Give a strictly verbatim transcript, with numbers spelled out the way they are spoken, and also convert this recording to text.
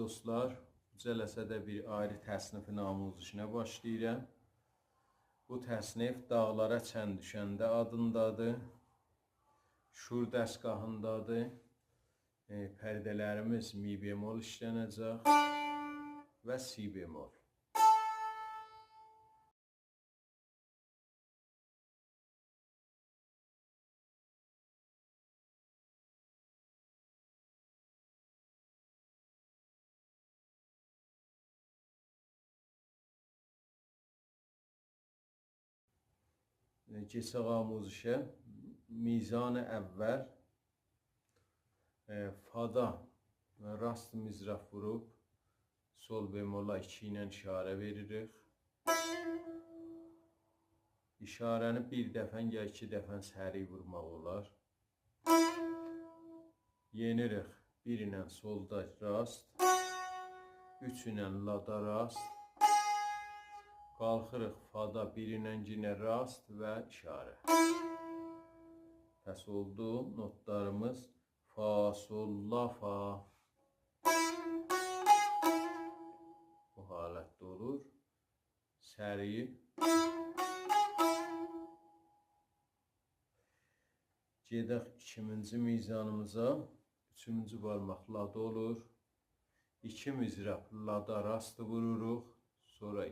دوستلار، بو جلسه‌ده بیر آیری تصنیفین آموزشینه باشلاییرام. بو تصنیف داغلارا چند دوشنده آدیندادیر. شور دستگاهیندادیر. ائ، پرده‌لریمیز می بمل ایشلنه‌جک و سی بمل. ائ، کئچک آموزشه. میزان اول. ائ، فادا راست مضراب ووروب، سل بملا ایکی ایله اشاره وئریریک. اشاره‌نی بیر دفعه یا ایکی دفعه سریع وورماق اولار. یئنیریک. بیر ایله سلدا راست، اوچ ایله لادا راست، قالخیریق فادا، بیر ایله یئنه راست و اشاره. پس اولدو نوتلاریمیز: فا، سل، لا، فا. بو حالتده اولور. سریع. گئدک ایکیمینجی میزانیمیزا. اوچومونجو بارماق لادا اولور. ایکی مضراب لادا راست ووروروق. سونرا